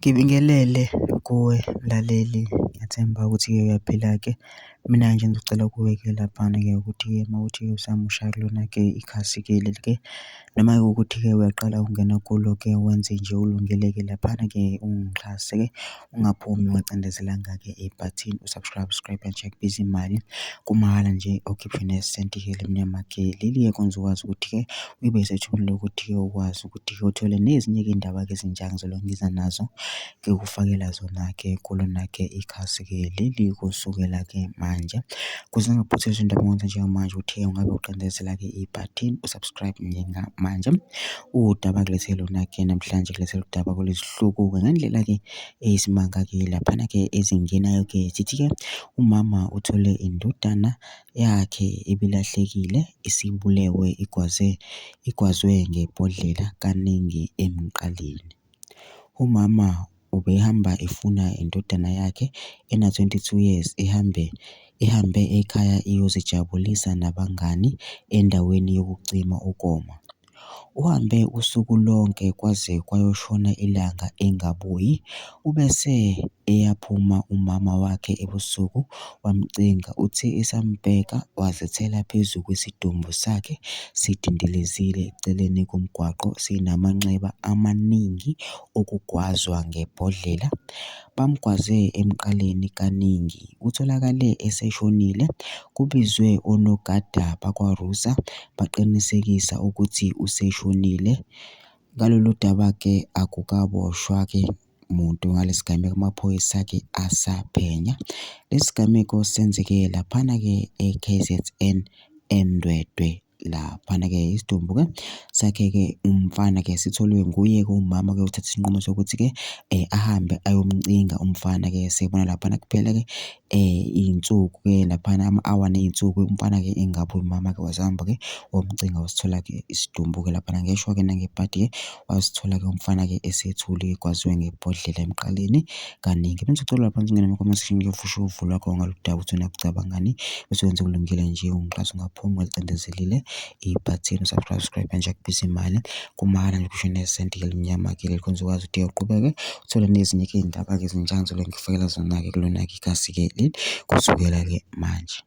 Ngibingelele kuwe mlaleli, ngiyathemba ukuthi-ke uyaphila-ke. Mina nje ngizocela kuwe-ke laphana-ke ukuthi-ke uma kuwukuthi-ke usamusha kulona-ke ikhasi-ke leli-ke, noma-ke ukuthi-ke uyaqala ukungena kulo-ke wenze nje ulungele-ke laphana-ke ungixhase-ke, ungaphumi ungacindezelanga-ke ibhathini u-subscribe, subscribe nje akubizi imali, kumahhala nje awukhiphi nesenti-ke elimnyama-ke. Leli-ke kwenza ukwazi ukuthi-ke ube sethubeni lokuthi-ke ukwazi ukuthi-ke uthole nezinye-ke iy'ndaba-ke ezintsha engizolokhu ngiza nazo, ngikufakela zona-ke kulona-ke ikhasi-ke leli kusukela-ke manje. Ukuze ungaphuthelwa izindaba engiwenza njengamanje ukuthi-ke ungabe uqindezela-ke ibhathini u-subscribe njengamanje. Udaba engilethele lona-ke namhlanje ngilethele udaba oluyisihluku-ke ngendlela-ke eyisimanga-ke laphana-ke ezingenayo-ke zithi-ke umama uthole indodana yakhe ebilahlekile isibulewe igwaze, igwazwe ngebhodlela kaningi emqaleni. Umama ubehamba efuna indodana yakhe ena-22 years ihambe ekhaya iyozijabulisa nabangani endaweni yokucima ukoma. Uhambe usuku lonke kwaze kwayoshona ilanga engabuyi. Ubese eyaphuma umama wakhe ebusuku wamcinga, uthe esambheka wazithela phezu kwesidumbu sakhe sidindilizile eceleni komgwaqo sinamanxeba amaningi okugwazwa ngebhodlela. Bamgwaze emqaleni kaningi, utholakale eseshonile. Kubizwe onogada bakwa-RUSA baqinisekisa ukuthi useshonile. Ngalolu daba-ke akukaboshwa-ke muntu ngalesi sigameko, amaphoyisa-ke asaphenya. Lesi sigameko senzeke laphana-ke e-KZN eNdwedwe laphana-ke. Isidumbu-ke sakhe-ke umfana-ke sitholwe nguye-ke umama-ke uthatha isinqumo sokuthi-ke ahambe ayomcinga umfana-ke sebona laphana kuphela-ke iy'nsuku-ke laphana ama-hour ney'nsuku umfana-ke engabuyi, umama-ke wazihamba-ke wayomcinga wasithola-ke isidumbu-ke laphana. Ngeshwa-ke nangebhadi-ke wasithola-ke umfana-ke esethule egwaziwe ngebhodlela emqaleni kaningi. Bengizocela lapha ungene kuma-comment section ngiyofusha uvo lwakho ngalolu daba ukuthi wena ucabangani, bese wenza okulungile nje ungixhase ungaphumi ungacindezelile ibhathini u-subscribe, subscribe nje akubizi imali, kumahhala nje kusho nesenti-ke elimnyama-ke leli khona uzokwazi ukuthi uqhubeke uthole nezinye-ke iy'ndaba-ke ezintsha engizoloku ngikufakela zona-ke kulona-ke ikhasi-ke leli kusukela-ke manje.